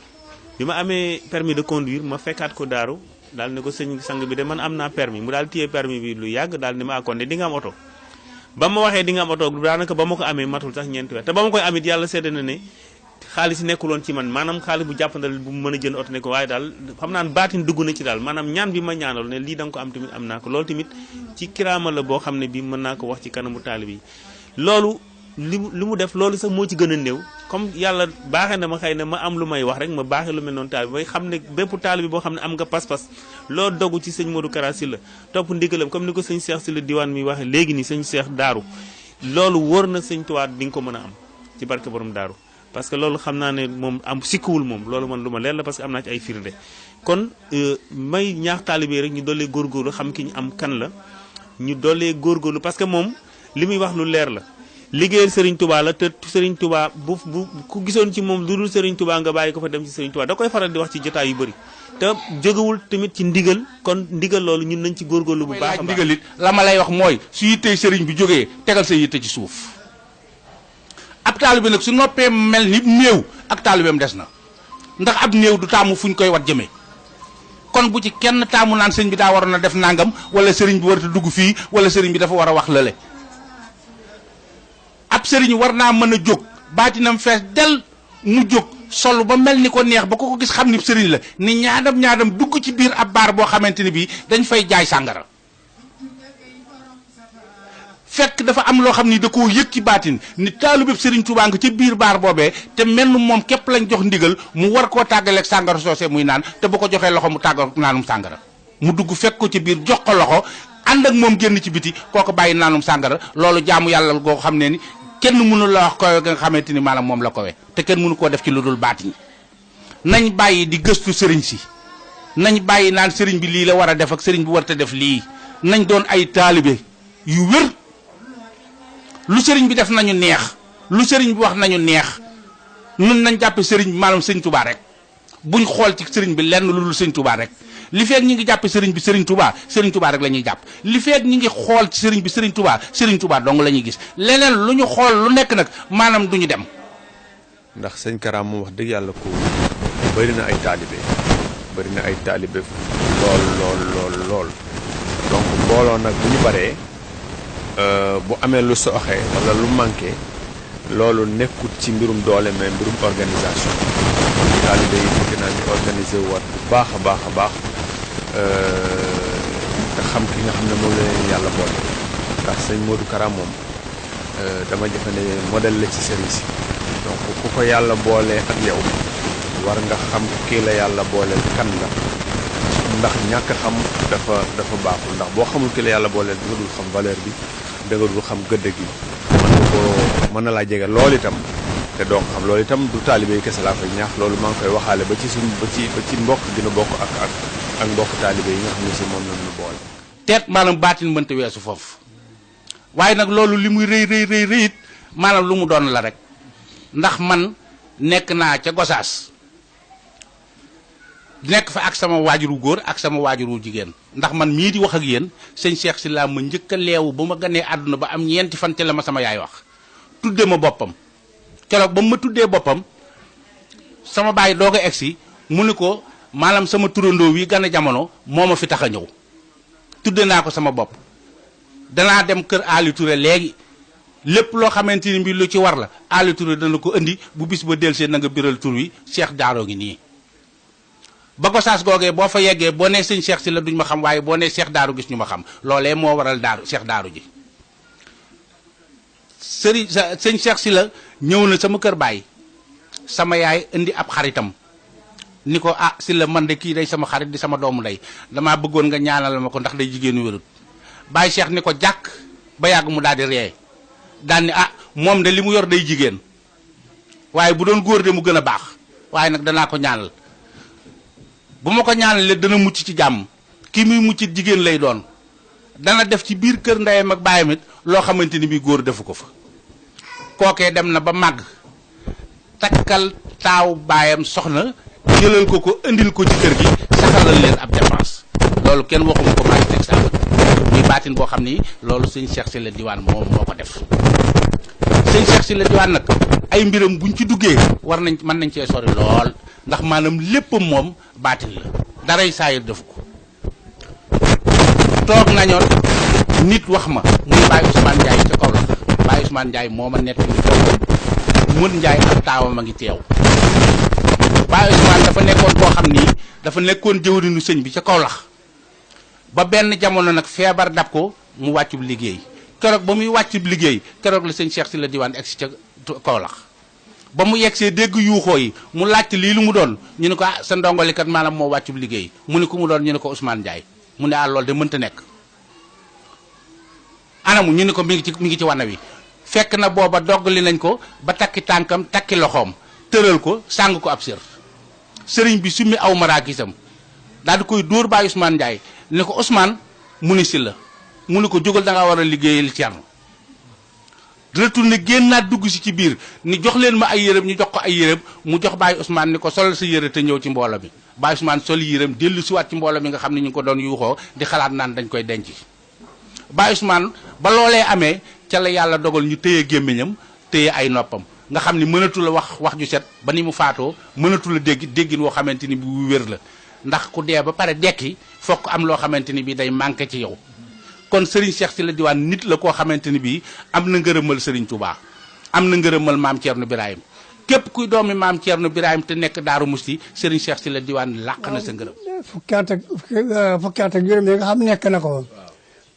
bi ma amee permis de conduire ma fekkaat ko daaru daal ne ko sëñ sang bi de man am naa permis mu daal téye permis bi lu yàgg daal ne ma kon de di nga am oto ba ma waxee di nga am oto daanaka ba ma ko amee matul sax ñeenti weer te ba ma koy amit yàlla seede na ne xaalis nekkuloon ci man maanaam xaalis bu jàppandal bu mën a jënd oto ne ko waaye daal xam naan baatin dugg na ci daal maanaam ñaan bi ma ñaanal ne lii da nga ko am tamit am naa ko loolu tamit ci kiraama la boo xam ne bi mën naa ko wax ci kanamu taalib yi loolu li mu def loolu sax moo ci gën a néew comme yàlla baaxee na ma xëy na ma am lu may wax rek ma baaxee lu mel noonu taalib bay xam ne bépp taalib bi boo xam ne am nga pas-pas loo dogu ci sëñ Modou Kara Sylla topp ndigalam comme ni ko sëñ Cheikh Sylla diwaan mi waxee léegi nii sëñ Cheikh daaru loolu wóor na sëñ Tuubaa di nga ko mën a am ci barke borom daaru parce que loolu xam naa ne moom am sikkuwul moom loolu man lu ma leer la parce que am naa ci ay firnde kon may ñaax taalib yi rek ñu doolee góorgóorlu xam ki ñu am kan la ñu doolee góorgóorlu parce que moom li muy wax lu leer la liggéeyal Serigne Touba la te Serigne Touba bu ku gisoon ci moom lu dul Serigne Touba nga bàyyi ko fa dem ci Serigne Touba da koy faral di wax ci jotaay yu bëri te jógewul tamit ci ndigal kon ndigal loolu ñun nañ ci góorgóorlu bu baax a baax ndigal it la ma lay wax mooy su yittee Serigne bi jógee tegal sa yitte ci suuf ab taalibe nag su noppee mel ni néew ak taalibeem des na ndax ab néew du taamu fuñ koy wat jëmee kon bu ci kenn taamu naan sëñ bi daa waroon a def nangam wala Serigne bi warut a dugg fii wala Serigne bi dafa war a wax lële ab sëriñ war naa mën a jóg baatinam fees del mu jóg solo ba mel ni ko neex ba ko gis xam ni sëriñ la ni ñaadam dugg ci biir ab baar boo xamante ni bii dañ fay jaay sàngara fekk dafa am loo xam ni da koo yëg ci baatin ni taalibeb sëriñ Tuubaa nga ci biir baar boobee te mel ni moom képp lañ jox ndigal mu war koo tàggaleeg sàngara soosé muy naan te bu ko joxee loxo mu tàggal naanum sàngara mu dugg fekk ko ci biir jox ko loxo ànd ak moom génn ci biti kooko bàyyi naanum sàngara loolu jaamu yàlla goo xam ne ni kenn mënu la wax kowe nga xamante ni maanaam moom la kowe te kenn mënu koo def ci lu dul baatin nañ bàyyi di gëstu sëriñ si nañ bàyyi naan sëriñ bi lii la war a def ak sëriñ bi war a def lii nañ doon ay taalibe yu wér lu sëriñ bi def nañu neex lu sëriñ bi wax nañu neex nun nañ jàppe sëriñ bi maanaam sëñ Touba rek buñ xool ci sëriñ bi lenn lu dul sëñ Touba rek li feeg ñi ngi jàppe sëriñ bi sëriñ Touba rek la ñuy jàpp li feeg ñi ngi xool ci sëriñ bi sëriñ Touba dong la ñuy gis leneen lu ñu xool lu nekk nag maanaam duñu dem. ndax sëñ Kara moom wax dëgg yàlla ko bëri na ay taalibe lool donc mbooloo nag bu ñu baree bu amee lu sooxee wala lu manqué loolu nekkut ci mbirum doole mais mbirum organisation taalibe yi bëgg naa ñu organiser waat bu baax a baax te xam ki nga xam ne moom la leen yàlla boole ndax sëñ Modou Kara moom dama jëfe ne modèle la ci sëriñ si donc ku ko yàlla boolee ak yow war nga xam kii la yàlla booleel kan la ndax ñàkk xam dafa baaxul ndax boo xamul ki la yàlla booleel da nga dul xam valeur bi da nga dul xam gëdd gi mën na laa jege loolu itam te doo ko xam loolu itam du taalibe yi kese laa koy ñaax loolu maa ngi koy waxaale ba ci mbokk dina bokk ak mbokk taalibe yi nga xam ne si moom lañu boole. teet maanaam baatin mënta weesu foofu waaye nag loolu li muy rëy it maanaam lu mu doon la rek ndax man nekk naa ca Gosaas nekk fa ak sama waajuru góor ak sama waajuru jigéen ndax man mii di wax ak yéen sëñ Cheikh Sylla ma njëkk a leewu ba ma ganee àdduna ba am ñeenti fan te la ma sama yaay wax tudde ma boppam keroog ba mu ma tuddee boppam sama baay doog a egsi mu ni ko maanaam sama turandoo wi gën a jamono moo ma fi tax a ñëw tudde naa ko sama bopp danaa dem kër Ali Touré léegi lépp loo xamante ni bi lu ci war la Ali Touré dana ko indi bu bis ba delsee na nga biral tur wi Cheikh Daaro ngi nii ba Gosaas googee boo fa yeggee boo nee sëñ Cheikh Sylla duñ ma xam waaye boo nee Cheikh Daaru gis ñu ma xam loolee moo waral Cheikh Daaru ji sëñ Cheikh Sylla ñëw na sama kër baay sama yaay indi ab xaritam ni ko Sylla man de kii day sama xarit di sama doomu ndey damaa bëggoon nga ñaanal ma ko ndax day jigéenu wérut Baye Cheikh ni ko jàkk ba yàgg mu daal di ree daan ni ah moom de li mu yor day jigéen waaye bu doon góor de mu gën a baax waaye nag danaa ko ñaanal bu ma ko ñaanalee dana mucc ci jàmm kii muy mucc jigéen lay doon dana def ci biir kër ndeyam ak baayam it loo xamante ni bii góor defu ko fa kookee dem na ba màgg takkal taaw baayam soxna jëlal ko indil ko ci kër gi saxalal leen ab dépense loolu kenn waxuma ko maa ngi teg saa muy baatin boo xam ni loolu sëñ Cheikh Sylla Diwane moom moo ko def sëñ Cheikh Sylla Diwane nag ay mbiram buñ ci duggee mën nañ cee sori lool ndax maanaam léppam moom baatin la daray saayir def ko toog nañoon nit wax ma muy Baye Ousmane Ndiaye ca kaw la Baye Ousmane Ndiaye moo ma nett ni Mën Ndiaye ak taawam a ngi teew Baye Ousmane dafa nekkoon koo xam ni dafa nekkoon jëwriñu sëñ bi ca Kaolack ba benn jamono nag feebar dab ko mu wàccub liggéey keroog ba muy wàccub liggéey keroog la sëñ Cheikh Sylla Diwane egsi ca Kaolack ba mu yegsee dégg yuuxoo yi mu laajte lii lu mu doon ñu ne ko ah sa ndongolikat maanaam moo wàccub liggéey mu ne ku mu doon ñu ne ko Ousmane Ndiaye mu ne ah loolu de mënta nekk anamu ñu ne ko mi ngi ci wana wi fekk na booba doggali nañ ko ba takki tànkam takki loxoom tëral ko sàng ko ab sëriñ bi summi aw maraakisam daal di koy dóor Baye Ousmane Ndiaye ne ko Ousmane mu ni Sylla mu ne ko jógal da ngaa war a liggéeyal Thierno retourné génnaat dugg si ci biir ni jox leen ma ay yërëm ñu jox ko ay yërëm mu jox Baye Ousmane ni ko solal sa yëre te ñëw ci mbooloo mi Baye Ousmane sol yërëm dellu si waat ci mbooloo mi nga xam ne ñu ngi ko doon yuuxoo di xalaat naan dañ koy denc Baye Ousmane ba loolee amee ca la yàlla dogal ñu téye gémmiñam téye ay noppam nga xam ni mënatu la wax ju set ba ni mu faatoo mënatu la déggin woo xamante ni bi wér la ndax ku dee ba pare dekki fokk am loo xamante ni bi day manqué ci yow kon Serigne Cheikh Sylla Diwane nit la koo xamante ni bii am na ngërëmal Serigne Touba am na ngërëmal maam Thierno Birahim képp kuy doomi maam Thierno Birahim te nekk Daaru Musti Serigne Cheikh Sylla Diwane làq na sa ngërëm. fukki at ak juróom yi nga xam nekk na ko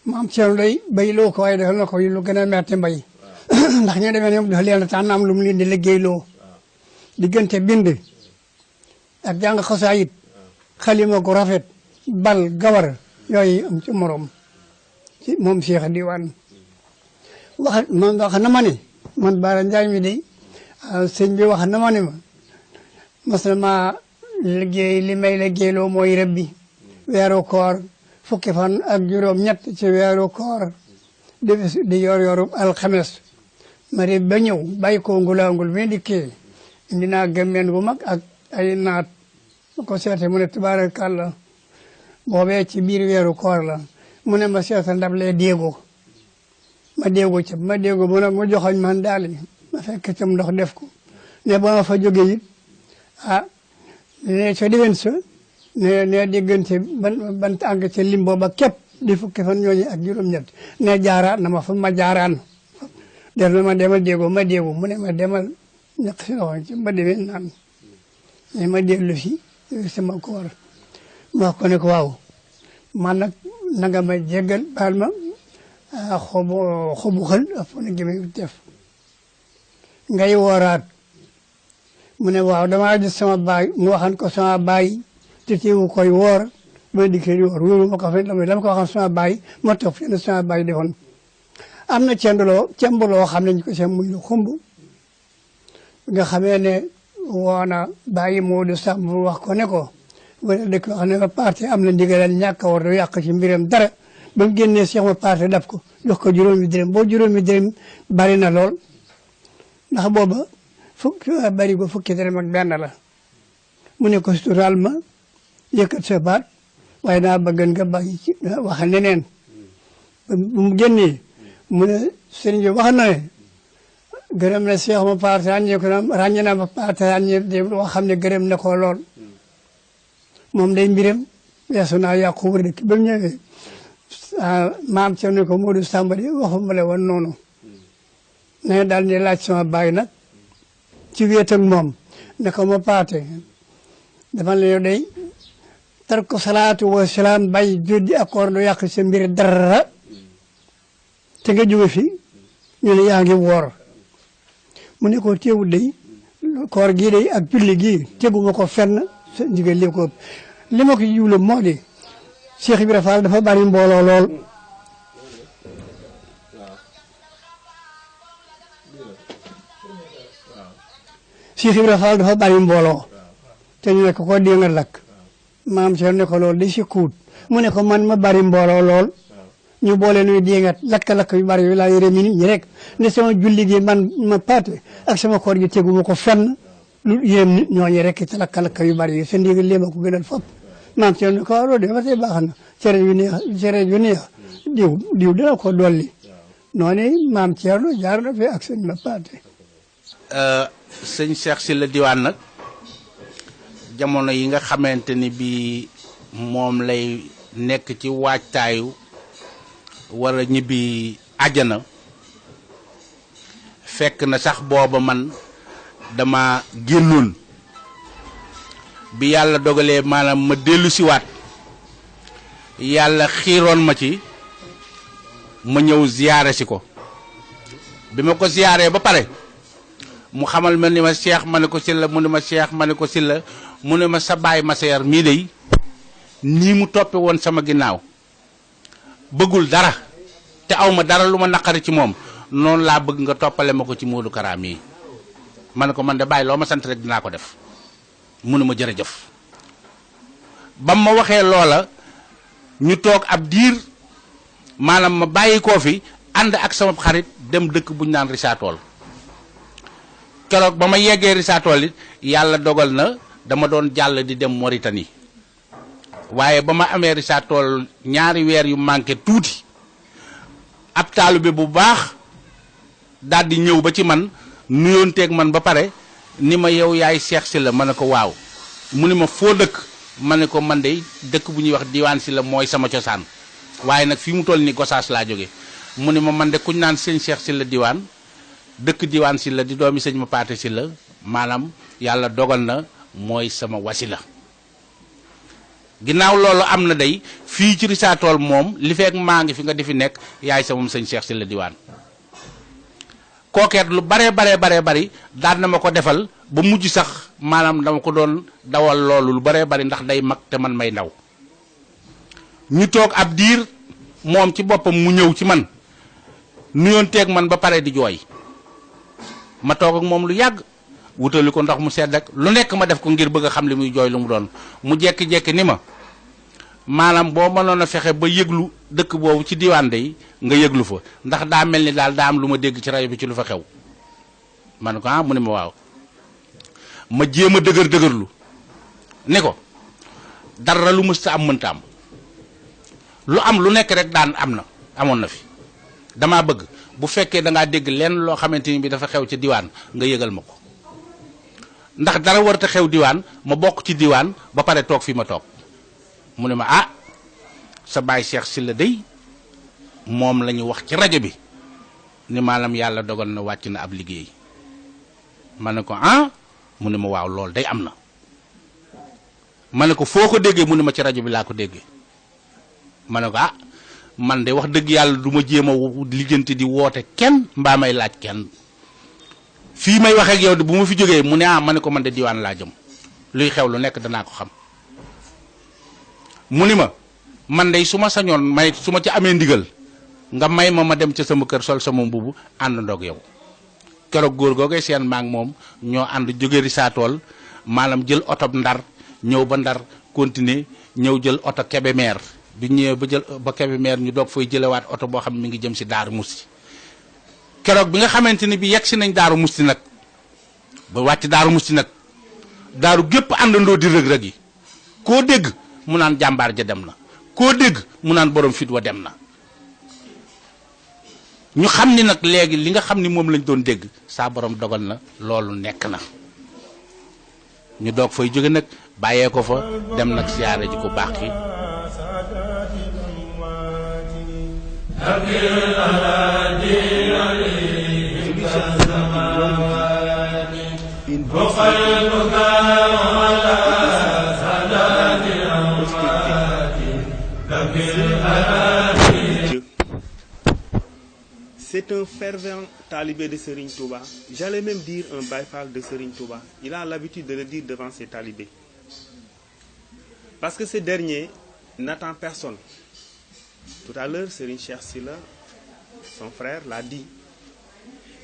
maam Thierno day bay loo ko waaye defal na ko lu gën a metti mbay ndax ñu demee ñoom dafa leen tànn am lu mu leen di liggéeyloo diggante bind ak jàng xasaayit xalima gu rafet bal gawar yooyu am ci morom ci moom Cheikh Diwane wax na ma ni man Baara Ndiaye mi de sëñ bi wax na ma ni ma mas na ma liggéey li may liggéeyloo mooy rëb bi weeru koor fukki fan ak juróom-ñett ci weeru koor di yor alxames ma de ba ñëw bàyyi ko ngulaangul bi dikkee indi naa gëmmeen gu mag ak ay naat ko seete mu ne tubaarakàlla boobee ci biir weeru koor la mu ne ma seetal ndab lee déego ma déego ca ma déego mu nag mu joxoñ man daal ma fekk cam ndox def ko ne ba ma fa jóge it ne ca déwén sa ne diggante ban àgg ca lim booba képp di fukki fan ñooñu ak juróom-ñett ne jaaraat na ma fa ma jaaraan def na ma demal déego ma déego mu ne ma demal ñaq si loxo ci ma demee naan ne ma dellu si sama koor ma wax ko ne ko waaw man nag nanga ma jéggal baal ma xobu xël fu ne géme def ngay wooraat mu ne waaw damaa gis sama baay mu waxan ko sama baay te teewu koy woor ba dikkee di woor wóoru ma ko fen dama ko waxan sama baay ma toog fenn sama baay defoon am na cembaloo xam ne ñu ko seen muy lu xumb nga xamee ne woona bàyyi Moodu Samb wax ko ne ko wala dëkk wax ne ma parti am na ndigalal ñàkk a war du yàq ci mbiram dara ba mu génnee Cheikh ma parti daf ko jox ko juróomi dërëm boo juróomi dërëm bari na lool ndax booba bari ko fukki dërëm ak benn la mu ne ko suturaal ma yëkkat sa baat waaye naa bëggan nga bàyyi ci wax neneen bu mu génnee mu ne sëriñ bi wax na ne gërëm na Cheikh ma parti ràññee na ma parti ràññee wax xam ne gërëm na ko lool moom day mbiram weesu naa yàqu wër dëkk ba mu ñëwee maam ca ne ko Modou Samba di waxuma la woon noonu ne daal di laaj sama baay nag ci wéet ak moom ne ko ma paate dafa la yow day tar ko salaatu wa salaam bay juddi accord du yàq sa mbir dara te nga jóge fi ñu ne yaa ngi woor mu ne ko teewul day koor gii day ak julli gii teguma ko fenn sa ndigal li ko li ma ko jiwle moo di Cheikh Ibrahima Fall dafa bari mbooloo lool Cheikh Ibra Fall dafa bari mbooloo te ñu ne ko dee nga lakk maam Cheikh ne ko loolu di si kuut mu ne ko man ma bari mbooloo lool ñu boole nuy déngat lakk-lakk yu bari yu laa yore mi nit ñi rek ne sama julli gi man ma paate ak sama koor gi tegu ma ko fenn lu yéem nit ñooñu rek te lakk-lakk yu bari yi sa ndigal léema ko gënal fopp maam Cheikh ne ko loolu de ba tey baax na cere yu neex diw dina ko dolli noonu maam Thierno jaar na fi ak sëñ ma paate sëñ Cheikh Sylla Diwane nag jamono yi nga xamante ni bi moom lay nekk ci waajtaayu war a ñibbi àjjana fekk na sax booba man dama génnoon bi yàlla dogalee maanaam ma dellu siwaat yàlla xiiroon ma ci ma ñëw ziyaare si ko bi ma ko ziyaaree ba pare mu xamal ma ni ma Cheikh ma ne ko Sylla mu ne ma Cheikh ma ne ko Sylla mu ne ma sa baay Maseer mii dey nii mu toppe woon sama ginnaaw bëggul dara te aw ma dara lu ma naqari ci moom noonu laa bëgg nga toppale ma ko ci Modou Kara mii ma ne ko man de bàyyi loo ma sant rek dinaa ko def mu ne ma jërëjëf ba ma waxee loola ñu toog ab diir maanaam ma bàyyi koo fi ànd ak sama xarit dem dëkk buñ naan Rissaatool keroog ba ma yeggee Rissaatool it yàlla dogal na dama doon jàll di dem Mauritanie waaye ba ma amee Rissaatool ñaari weer yu manqué tuuti ab taalibe bu baax daal di ñëw ba ci man nuyoonteeg man ba pare ni ma yow yaay Cheikh Sylla ma ne ko waaw mu ni ma foo dëkk ma ne ko man de dëkk bu ñuy wax Diwane Sylla mooy sama cosaan waaye nag fii mu toll ni Gosaas laa jóge mu ni ma man de kuñ naan sëñ Cheikh Sylla Diwane dëkk Diwane Sylla di doomi sëñ ma paate Sylla maanaam yàlla dogal na mooy sama wasila ginnaaw loolu am na day fii ci Rissaatool moom li fekk maa ngi fi nga di fi nekk yaay sama sëñ Cheikh Sylla Diwane kookeet lu baree bari daan na ma ko defal ba mujj sax maanaam dama ko doon dawal loolu lu baree bari ndax day mag te man may ndaw ñu toog ab diir moom ci boppam mu ñëw ci man nuyoonteeg man ba pare di jooy ma toog ak moom lu yàgg wutali ko ndox mu sedd ak lu nekk ma def ko ngir bëgg a xam li muy jooy lu mu doon mu jekki-jekki ni ma maanaam boo mënoon a fexe ba yëglu dëkk boobu ci diwaan yi nga yëglu fa ndax daa mel ni daal daa am lu ma dégg ci rajo bi ci lu fa xew ma ne ko ah mu ne ma waaw ma jéem a dëgërlu ne ko dara lu mës ta am mënta am lu am lu nekk rek daan amoon na fi damaa bëgg bu fekkee da ngaa dégg lenn loo xamante ni bi dafa xew ci diwaan nga yëgal ma ko ndax dara warta xew diwaan ma bokk ci diwaan ba pare toog fi ma toog mu ne ma ah sa baay Cheikh Sylla day moom la ñu wax ci rajo bi ni maanaam yàlla dogal na wàcc na ab liggéey ma ne ko ah mu ne ma waaw loolu day am na ma ne ko foo ko déggee mu ne ma ci rajo bi laa ko déggee ma ne ko ah man de wax dëgg yàlla du ma jéem a lijjanti di woote kenn mbaa may laaj kenn fii may wax ak yow de bu ma fi jógee mu ne ah ma ne ko man de diwaan laa jëm luy xew lu nekk danaa ko xam mu ni ma man de su ma sañoon may su ma ci amee ndigal nga may ma dem ca sama kër sol sama mbubu ànd ndoog yow keroog góor googee seen maa ngi moom ñoo ànd jóge Rissaatool maanaam jël oto Ndar ñëw ba Ndar continuer ñëw jël oto Kébémer bi ñëwee ba jël ba Kébémer ñu doog fay jëlewaat oto boo xam ne mi ngi jëm si Daaru Musti keroog bi nga xamante ni bi yegg si nañ Daaru Musti nag ba wàcc Daaru Musti nag daaru gépp àndandoo di rëg-rëg yi koo dégg mu naan jàmbaar ja dem na koo dégg mu naan borom fit wa dem na ñu xam ni nag léegi li nga xam ni moom lañ doon dégg saa borom dogal na loolu nekk na ñu doog fay jóge nag bàyyee ko fa dem nag siyaare ji ku baax ki C'est un fervent talibé de Serigne Touba. J'allais même dire un baïfal de Serigne Touba. Il a l'habitude de le dire devant ses talibés. Parce que ce dernier n'attend personne. Tout à l'heure, Serigne Cheikh Sylla, son frère, l'a dit.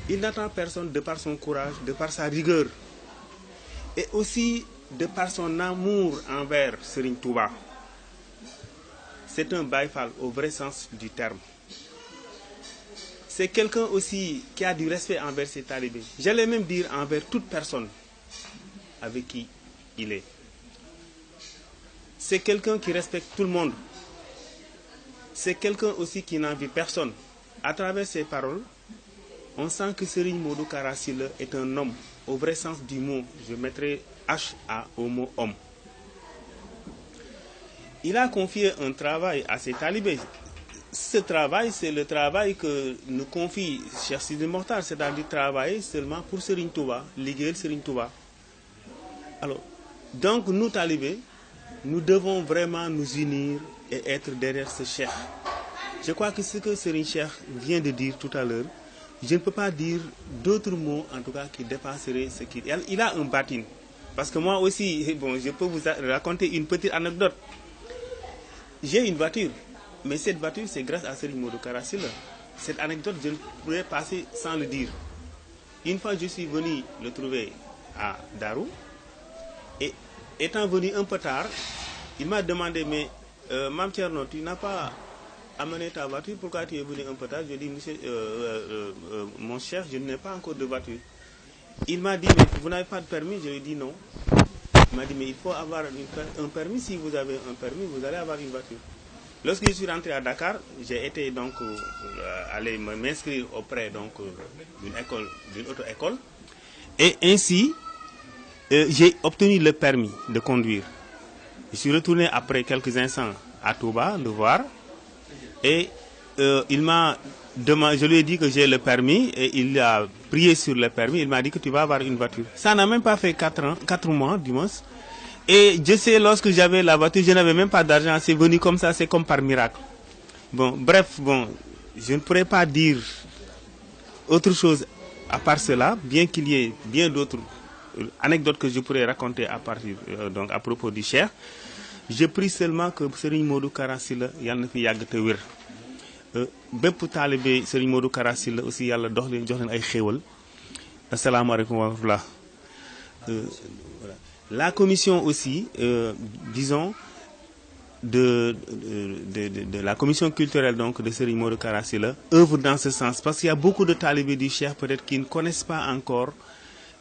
Il n'attend personne de par son courage, de par sa rigueur. et aussi de par son amour envers Serigne Touba. C'est un Baye Fall au vrai sens du terme. C'est quelqu'un aussi qui a du respect envers ses talibés. J'allais même dire envers toute personne avec qui il est. C'est quelqu'un qui respecte tout le monde. C'est quelqu'un aussi qui n'envie personne. À travers ses paroles, on sent que Serigne Modou Kara Sylla est un homme au vrai sens du mot. Je mettrai H au mot homme. Il a confié un travail à ses talibés. Ce travail, c'est le travail que nous confie Cheikh Sidi Mokhtar, c'est-à-dire travailler seulement pour Serigne Touba, liggéeyal Serigne Touba. Alors, donc nous talibés, nous devons vraiment nous unir et être derrière ce cheikh. Je crois que ce que Serigne Cheikh vient de dire tout à l'heure, je ne peux pas dire d'autres mots, en tout cas, qui dépasseraient ce qu'il... Il a un bâtiment. Parce que moi aussi, bon, je peux vous raconter une petite anecdote. J'ai une voiture, mais cette voiture, c'est grâce à Serigne Modou Kara Sylla. Cette anecdote, je ne pourrais passer sans le dire. Une fois, je suis venu le trouver à Darou, et étant venu un peu tard, il m'a demandé, mais Mame Thierno, tu n'as pas amené ta voiture, pourquoi tu es venu un peu tard? Je dis, monsieur, mon cher, je n'ai pas encore de voiture. Il m'a dit, mais vous n'avez pas de permis? Je lui ai dit non. Il m'a dit, mais il faut avoir un permis. Si vous avez un permis, vous allez avoir une voiture. Lorsque je suis rentré à Dakar, j'ai été donc allé m'inscrire auprès d'une auto-école. Et ainsi, j'ai obtenu le permis de conduire. Je suis retourné après quelques instants à Touba, le voir. Et il m'a demandé, je lui ai dit que j'ai le permis et il a prié sur le permis. Il m'a dit que tu vas avoir une voiture. Ça n'a même pas fait 4 mois, du moins. Et je sais, lorsque j'avais la voiture, je n'avais même pas d'argent. C'est venu comme ça, c'est comme par miracle. Bon, bref, bon, je ne pourrais pas dire autre chose à part cela, bien qu'il y ait bien d'autres anecdotes que je pourrais raconter donc à propos du Cheikh. Je prie seulement que Serigne Modou Kara Sylla yàlla na fi yàgg te wér. Bépp taalibe Serigne Modou Kara Sylla aussi yàlla jox leen ay xéewal. Asalaamaaleykum wa rahmatullah. La commission aussi, disons, de la commission culturelle donc de Serigne Modou Kara Sylla œuvre dans ce sens, parce qu'il y a beaucoup de talibés du Cheikh peut-être qui ne connaissent pas encore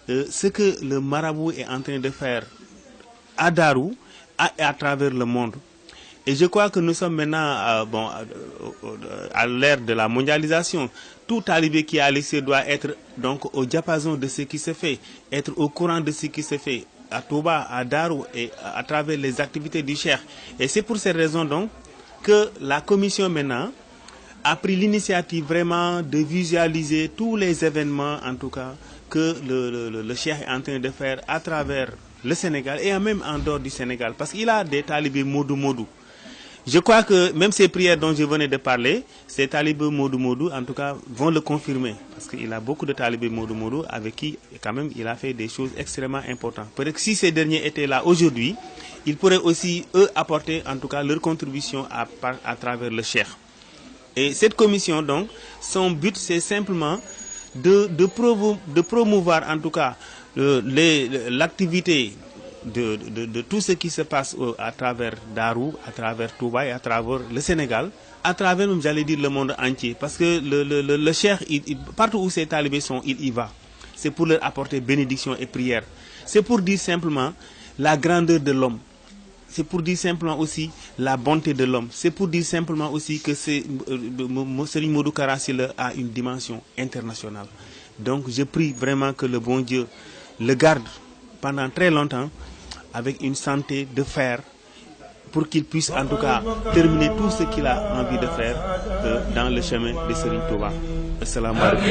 ce que le marabout est en train de faire à Darou et à travers le monde. Et je crois que nous sommes maintenant à l'ère de la mondialisation. Tout talibé qui est à l'extérieur doit être donc au diapason de ce qui se fait, être au courant de ce qui se fait à Touba, à Darou et à travers les activités du Cheikh. Et c'est pour ces raisons donc que la commission maintenant a pris l'initiative vraiment de visualiser tous les événements en tout cas que le Cheikh est en train de faire à travers le Sénégal et même en dehors du Sénégal, parce qu'il a des talibés Modou. Je crois que même ces prières dont je venais de parler, ces talibés Modou, en tout cas, vont le confirmer. Parce qu'il a beaucoup de talibés Modou avec qui, quand même, il a fait des choses extrêmement importantes. Peut-être que si ces derniers étaient là aujourd'hui, ils pourraient aussi, eux, apporter, en tout cas, leur contribution à travers le Cheikh. Et cette commission, donc, son but, c'est simplement de promouvoir, en tout cas, l'activité de tout ce qui se passe à travers Darou, à travers Touba et à travers le Sénégal, à travers, j'allais dire, le monde entier. Parce que le Cheikh, partout où ces talibés sont, il y va. C'est pour leur apporter bénédiction et prière. C'est pour dire simplement la grandeur de l'homme. C'est pour dire simplement aussi la bonté de l'homme. C'est pour dire simplement aussi que Serigne Modou Kara Sylla a une dimension internationale. Donc je prie vraiment que le bon Dieu le garde pendant très longtemps avec une santé de fer pour qu'il puisse en tout cas terminer tout ce qu'il a envie de faire dans le chemin de Serigne Touba. Assalamu alaikum.